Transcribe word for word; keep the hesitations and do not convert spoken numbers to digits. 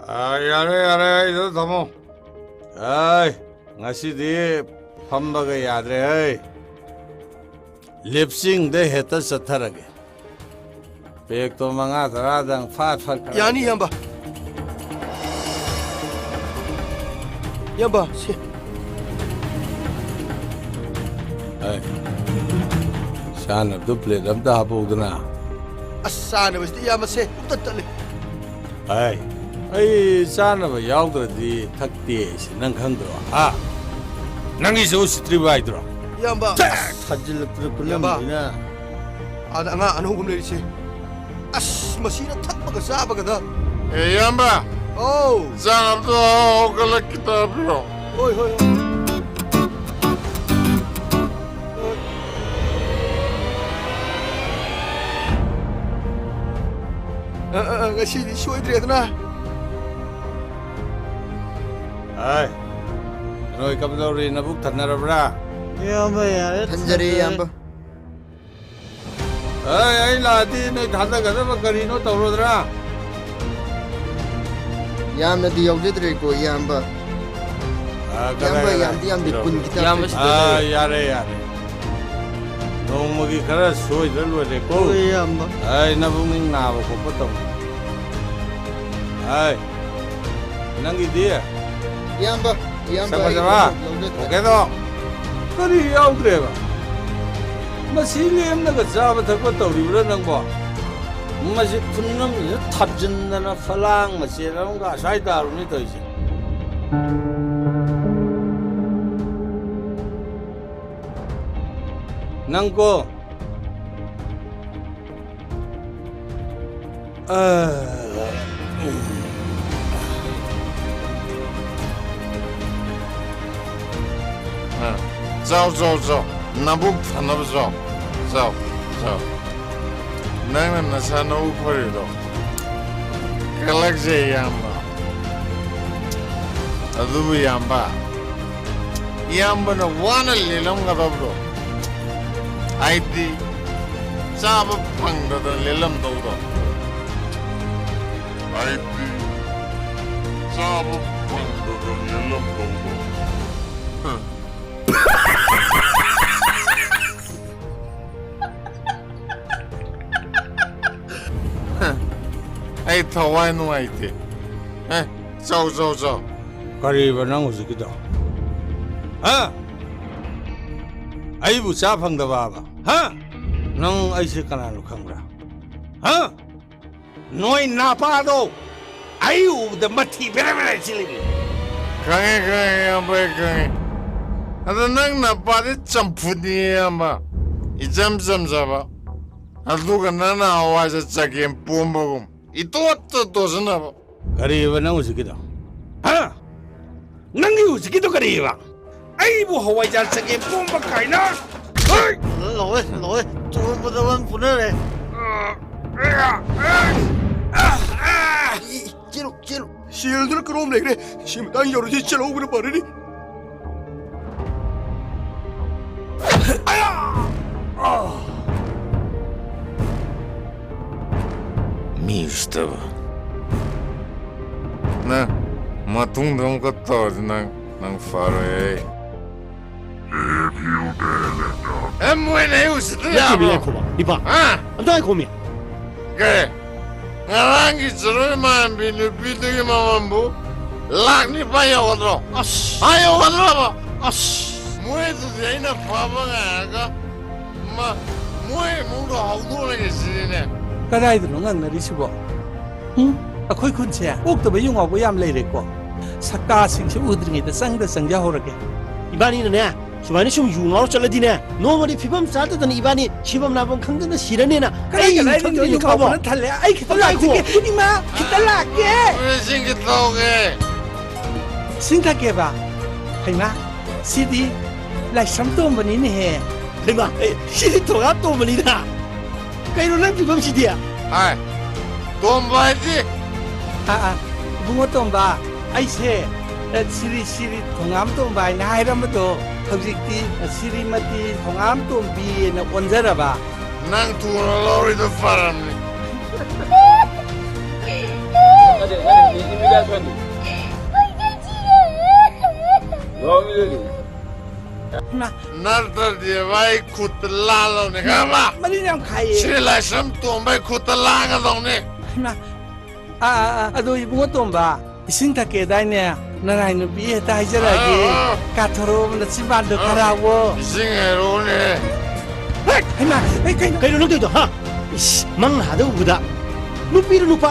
ꯑꯥ, ꯌꯥꯔꯦ, ꯌꯥꯔꯦ, ꯑꯩꯗ ꯊꯝꯃꯣ꯫ ꯑꯩ, ꯉꯁꯤꯗꯤ ꯐꯝꯕꯒ ꯌꯥꯗ꯭ꯔꯦ, ꯍꯩ꯫ ꯂꯦꯞꯆꯤꯡꯗ ꯍꯦꯛꯇ ꯆꯠꯊꯔꯒꯦ꯫ ꯄꯦꯛꯇꯣ ꯃꯉꯥ ꯇꯔꯥꯗꯪ ꯐꯠ ꯐꯠ ꯈꯔ ꯌꯥꯅꯤ, ꯏꯌꯥꯝꯕ꯫ ꯏꯌꯥꯝꯕ, ꯁꯦ꯫ ꯑꯩ, ꯆꯥꯅꯕꯗꯣ ꯄ꯭ꯂꯦꯠ ꯑꯝꯇ ꯍꯥꯞꯄꯛꯎꯗꯅ꯫ ꯑꯁ, ꯆꯥꯅꯕꯁꯤꯗꯤ ꯏꯌꯥꯝꯕ, ꯁꯦ, ꯄꯨꯛꯇ ꯇꯠꯂꯦ꯫ ꯑꯩ, ꯑꯩ ꯆꯥꯅꯕ ꯌꯥꯎꯗ꯭ꯔꯗꯤ ꯊꯛꯇꯦ ꯍꯥꯏꯁꯦ ꯅꯪ ꯈꯪꯗ꯭ꯔꯣ? ꯍꯥ? ꯅꯪꯒꯤꯁꯨ ꯎꯁꯤꯠꯇ꯭ꯔꯤꯕ ꯍꯥꯏꯗ꯭ꯔꯣ? ꯏꯌꯥꯝꯕ꯫ ꯊꯥꯖꯤꯜꯂꯛꯇꯅ ꯏꯌꯥꯝꯕ꯫ ꯄꯨꯜꯂꯝꯕꯅꯤꯅ꯫ ꯑꯥꯗ ꯑꯉꯥꯡ ꯑꯅꯧꯕ ꯑꯃ ꯂꯩꯔꯤꯁꯦ꯫ ꯑꯁ, ꯃꯁꯤꯅ ꯊꯛꯄꯒ ꯆꯥꯕꯒꯗ꯫ ꯑꯦ, ꯏꯌꯥꯝꯕ꯫ ꯑꯧ꯫ ꯆꯥꯛ ꯑꯝꯇ ꯍꯧꯒꯠꯂꯛꯈꯤꯗꯕ꯭ꯔꯣ? ꯍꯣꯏ, ꯍꯣꯏ, ꯍꯣꯏ꯫ ꯑ, ꯑ, ꯑ, ꯉꯁꯤꯗꯤ ꯁꯣꯏꯗ꯭ꯔꯦꯗꯅ꯫ ꯑꯥꯏ, ꯅꯣꯏ ꯀꯝꯗꯧꯔꯤ? ꯅꯕꯨꯛ ꯊꯟꯅꯔꯕ꯭ꯔꯥ? ꯏꯌꯥꯝꯕ, ꯌꯥꯔꯦ, ꯊꯟꯖꯔꯦ, ꯊꯟꯖꯔꯦ꯫ ꯏꯌꯥꯝꯕ꯫ ꯑꯩ, ꯑꯩ ꯂꯥꯛꯑꯗꯤ ꯅꯣꯏ ꯊꯥꯗꯒꯗꯕ ꯀꯔꯤꯅꯣ ꯇꯧꯔꯣꯗ꯭ꯔꯥ? ꯌꯥꯝꯅꯗꯤ ꯌꯥꯎꯖꯗ꯭ꯔꯦꯀꯣ, ꯏꯌꯥꯝꯕ꯫ ꯑ, ꯀꯗꯥꯏ, ꯏꯌꯥꯝꯕ, ꯀꯗꯥꯏ? ꯌꯥꯝꯗꯤ ꯌꯥꯝꯗꯦ, ꯄꯤꯔꯛꯑꯣ, ꯀꯨꯟ ꯄꯤꯔꯛꯑꯣ꯫ ꯈꯤꯇꯪ ꯏꯌꯥꯝꯕ, ꯈꯛꯇꯅꯦ꯫ ꯁꯤꯗ ꯑ, ꯂꯩꯔꯦ꯫ ꯌꯥꯔꯦ, ꯌꯥꯔꯦ꯫ ꯅꯣꯡꯃꯒꯤ ꯈꯔ ꯁꯣꯏꯗ꯭ꯔ ꯂꯣꯏꯔꯦꯀꯣ꯫ ꯍꯣꯏ, ꯏꯌꯥꯝꯕ꯫ ꯑꯩ ꯅꯕꯨꯛꯅꯤꯡ ꯅꯥꯕ ꯈꯣꯠꯄ ꯇꯧꯅꯨ꯫ ꯑꯩ, ꯅꯪꯒꯤꯗꯤ? ꯏꯌꯥꯝꯕ, ꯏꯌꯥꯝꯕ, ꯁꯛ ꯑꯩ ꯐꯖꯕ? ꯂꯧꯖꯗ꯭ꯔꯦ꯫ ꯑꯣꯀꯦꯗꯣ? ꯀꯔꯤ ꯌꯥꯎꯗ꯭ꯔꯦꯕ? ꯃꯁꯤ ꯂꯦꯝꯅꯒ ꯆꯥꯕ ꯊꯛꯄ ꯇꯧꯔꯤꯕ꯭ꯔꯥ ꯅꯪꯕꯣ? ꯃꯁꯤ ꯈꯨꯟꯅꯝꯁꯤꯗ ꯊꯥꯖꯤꯟꯗꯅ ꯐꯂꯥꯡ ꯃꯆꯦꯠ ꯑꯃꯒ ꯑꯁ꯭ꯋꯥꯏ ꯇꯥꯔꯨꯅꯤ ꯇꯧꯔꯤꯁꯦ꯫ ꯅꯪꯀꯣ, ꯑ, ꯑ, ꯆꯥꯎ, ꯆꯥꯎ, ꯆꯥꯎ꯫ ꯅꯕꯨꯛ ꯊꯟꯅꯕ ꯆꯥꯎ꯫ ꯆꯥꯎ, ꯆꯥꯎ꯫ ꯅꯪꯅ ꯅꯁꯥ ꯅꯎ ꯐꯔꯤꯗꯣ ꯀꯜꯂꯛꯆꯩ, ꯏꯌꯥꯝꯕ꯫ ꯑꯗꯨꯕꯨ, ꯏꯌꯥꯝꯕ, ꯏꯌꯥꯝꯕꯅ ꯋꯥꯅ ꯂꯦꯜꯂꯝꯒꯗꯕꯗꯣ, ꯍꯥꯏꯗꯤ ꯆꯥꯕ ꯐꯪꯗꯗꯅ ꯂꯦꯜꯂꯝꯗꯧꯗꯣ, ꯍꯥꯏꯗꯤ ꯆꯥꯕ ꯐꯪꯗꯗꯅ ꯂꯝꯗꯧꯗꯣ꯫ ꯑꯩ ꯊꯋꯥꯏ ꯅꯨꯡꯉꯥꯏꯇꯦ꯫ ꯑꯦ, ꯆꯥꯎ, ꯆꯥꯎ, ꯆꯥꯎ꯫ ꯀꯔꯤꯕ ꯅꯪ ꯍꯧꯖꯤꯛꯀꯤꯗꯣ? ꯍꯥ? ꯑꯩꯕꯨ ꯆꯥ ꯐꯪꯗꯕ ꯍꯥꯏꯕ? ꯍꯥ? ꯅꯪ ꯑꯩꯁꯦ ꯀꯅꯥꯅꯣ ꯈꯪꯕ꯭ꯔꯥ? ꯍꯥ? ꯅꯣꯏ ꯅꯥꯄꯥꯗꯣ ꯑꯩ ꯎꯕꯗ ꯃꯊꯤ ꯕꯦꯔꯦ ꯕꯦꯔꯦ ꯆꯤꯜꯂꯤꯅꯤ꯫ ꯈꯪꯉꯦ, ꯈꯪꯉꯦ, ꯏꯌꯥꯝꯕ, ꯑꯩ ꯈꯪꯉꯦ꯫ ꯑꯗꯣ ꯅꯪ ꯅꯄꯥꯗꯤ ꯆꯝꯐꯨꯠꯅꯤ, ꯏꯌꯥꯝꯕ꯫ ꯏꯆꯝ ꯆꯝꯖꯕ꯫ ꯑꯗꯨꯒ ꯅꯪꯅ ꯍꯋꯥꯏꯖꯥꯔ ꯆꯒꯦꯝ ꯄꯣꯝꯕꯒꯨꯝ ꯏꯇꯣꯠꯇ ꯇꯣꯠꯁꯤꯟꯅꯕ꯫ ꯀꯔꯤꯕ ꯅꯪ ꯍꯧꯖꯤꯛꯀꯤꯗꯣ? ꯍꯥ? ꯅꯪꯒꯤ ꯍꯧꯖꯤꯛꯀꯤꯗꯣ ꯀꯔꯤꯕ? ꯑꯩꯕꯨ ꯍꯋꯥꯏꯖꯥꯔ ꯆꯒꯦꯝ ꯄꯣꯝꯕ ꯀꯥꯏꯅ? ꯍꯩ! ꯂꯣꯏ, ꯂꯣꯏ, ꯇꯣꯝꯕꯗ ꯋꯥꯟ ꯄꯨꯅꯔꯦ꯫ ꯆꯦꯜꯂꯨ, ꯆꯦꯜꯂꯨ꯫ ꯁꯦꯜꯗꯨꯅ ꯀꯔꯣꯝ ꯂꯩꯈ꯭ꯔꯦ? ꯁꯤ ꯃꯇꯥꯡ ꯌꯧꯔꯗꯤ ꯆꯦꯜꯍꯧꯕꯅ ꯐꯔꯅꯤ꯫ ꯃꯤ ꯎꯁꯤꯠꯇꯕ꯫ ꯅꯪ ꯃꯇꯨꯡꯗ ꯑꯃꯨꯛꯀ ꯇꯧꯔꯗꯤ ꯅꯪ, ꯅꯪ ꯐꯔꯣꯏ ꯑꯩ꯫ ꯑꯦ, ꯃꯣꯏꯅ ꯑꯩ ꯎꯁꯤꯠꯇ ꯅꯠꯇꯦꯃꯤ, ꯌꯥꯕ꯭ꯔꯣ? ꯉꯥꯏꯈꯣꯕ, ꯏꯄꯥ꯫ ꯍꯥ? ꯑꯝꯇ ꯉꯥꯏꯈꯣꯃꯤ꯫ ꯀꯩ? ꯉꯔꯥꯡꯒꯤ ꯆꯔꯣꯏ ꯃꯥꯟꯕꯤ ꯅꯨꯄꯤꯗꯨꯒꯤ ꯃꯃꯜꯕꯨ ꯂꯥꯛ ꯅꯤꯄꯥꯟ ꯌꯧꯒꯗ꯭ꯔꯣ? ꯑꯁ! ꯍꯥ, ꯌꯧꯒꯗ꯭ꯔꯣꯕ? ꯑꯁ! ꯃꯣꯏꯗꯨꯗꯤ ꯑꯩꯅ ꯐꯕ ꯉꯥꯏꯔꯒ ꯃ-, ꯃꯣꯏ ꯏꯃꯨꯡꯗꯣ ꯍꯧꯗꯣꯛꯂꯒꯦ ꯁꯤꯅꯤꯅꯦ꯫ ꯀꯗꯥꯏꯗꯅꯣ ꯉꯪꯅꯔꯤꯁꯤꯕꯣ? ꯎꯝ? ꯑꯩꯈꯣꯏ ꯈꯨꯟꯁꯦ ꯑꯣꯛꯇꯕ ꯌꯨ ꯉꯥꯎꯕ ꯌꯥꯝ ꯂꯩꯔꯦꯀꯣ꯫ ꯁꯛꯇꯥꯁꯤꯡꯁꯦ ꯎꯗ꯭ꯔꯤꯉꯩꯗ ꯆꯪꯗ ꯆꯪꯖꯍꯧꯔꯒꯦ꯫ ꯏꯕꯥꯅꯤꯅꯅꯦ, ꯁꯨꯃꯥꯏꯅ ꯁꯨꯝ ꯌꯨ ꯉꯥꯎꯔ ꯆꯠꯂꯗꯤꯅꯦ, ꯅꯣꯡꯃꯗꯤ ꯐꯤꯕꯝ ꯆꯥꯗꯗꯅ ꯏꯕꯥꯅꯤ ꯁꯤꯐꯝ ꯂꯥꯐꯝ ꯈꯪꯗꯅ ꯁꯤꯔꯅꯦꯅ ꯀꯗꯥꯏ ꯑꯩ ꯀꯗꯥꯏꯗꯅꯣ ꯈꯪꯗꯦꯅꯦ, ꯌꯨ ꯉꯥꯎꯕ ꯈꯪꯉꯕꯣ? ꯅꯊꯜꯂꯦ? ꯑꯩ ꯈꯤꯇ ꯉꯥꯏꯈꯣ꯫ ꯂꯥꯛꯆꯒꯦ꯫ ꯏꯃꯥ, ꯈꯤꯇ ꯂꯥꯛꯀꯦ꯫ ꯅꯨꯄꯤꯁꯤꯡꯒꯤ ꯇꯧꯒꯦ꯫ ꯏꯁꯤꯡ ꯊꯛꯀꯦꯕ? ꯍꯩꯃꯥ, ꯁꯤꯗꯤ ꯂꯥꯏꯁ꯭ꯔꯝ ꯇꯣꯝꯕꯅꯤꯅꯦꯍꯦ꯫ ꯍꯩꯃꯥ, ꯑꯦ, ꯁꯤꯗꯤ ꯊꯣꯉꯥꯝ ꯇꯣꯝꯕꯅꯤꯅ꯫ ꯀꯩꯅꯣ ꯅꯪ ꯐꯤꯕꯝꯁꯤꯗꯤ? ꯍꯥꯏ, ꯇꯣꯝꯕ ꯍꯥꯏꯗꯤ? ꯑꯥ, ꯑꯥ, ꯏꯕꯨꯡꯉꯣ ꯇꯣꯝꯕ, ꯑꯩꯁꯦ, ꯑꯦ, ꯁꯤꯔꯤ ꯁꯤꯔꯤ ꯊꯣꯉꯥꯝ ꯇꯣꯝꯕ ꯍꯥꯏꯅ ꯍꯥꯏꯔꯝꯕꯗꯣ ꯍꯧꯖꯤꯛꯇꯤ ꯁꯤꯔꯤꯃꯇꯤ ꯊꯣꯉꯥꯝ ꯇꯣꯝꯕꯤꯅ ꯑꯣꯟꯖꯔꯕ꯫ ꯅꯪ ꯊꯨꯅ ꯂꯧꯔꯤꯗꯣ ꯐꯔꯝꯅꯤ꯫ ꯅꯠꯇꯦ, ꯅꯠꯇꯦ, ꯃꯤ, ꯃꯤ ꯀꯌꯥ ꯁꯨꯍꯟꯗꯣꯏꯅꯣ? ꯏꯃꯥ, ꯅꯠꯇ꯭ꯔꯗꯤ ꯚꯥꯏ ꯈꯨꯠꯇ ꯂꯥꯜꯂꯧꯅꯦ, ꯈꯪꯉꯕ? ꯃꯔꯤꯅ ꯌꯥꯝ ꯈꯥꯏꯌꯦ꯫ ꯁ꯭ꯔꯤ ꯂꯥꯏꯁ꯭ꯔꯝ ꯇꯣꯝꯕꯩ ꯈꯨꯠꯇ ꯂꯥꯟꯒꯗꯧꯅꯦ꯫ ꯏꯃꯥ, ꯑꯥ, ꯑꯥ, ꯑꯥ, ꯑꯗꯣ ꯏꯕꯨꯡꯉꯣ ꯇꯣꯝꯕ, ꯏꯁꯤꯡ ꯊꯛꯀꯦꯗꯥꯏꯅꯦ? ꯅꯅꯥꯏ ꯅꯨꯄꯤ ꯍꯦꯛꯇ ꯍꯥꯏꯖꯔꯛꯑꯒꯦ꯫ ꯑꯥ, ꯑꯥ꯫ ꯀꯥꯊꯣꯔꯛꯑꯣ, ꯅꯆꯤꯟꯕꯥꯟꯗꯣ ꯑꯥ, ꯈꯔ ꯍꯥꯎꯋꯣ꯫ ꯏꯁꯤꯡ ꯍꯩꯔꯛꯑꯣꯅꯦ꯫ ꯍꯦꯛ! ꯍꯩꯃꯥ, ꯑꯩ ꯀꯩꯅꯣ? ꯀꯩꯅꯣ ꯅꯪ ꯇꯧꯔꯤꯗꯣ, ꯍꯥ? ꯏꯁ, ꯃꯪ ꯍꯥꯗ ꯎꯕꯗ ꯅꯨꯄꯤꯔ ꯅꯨꯄꯥ?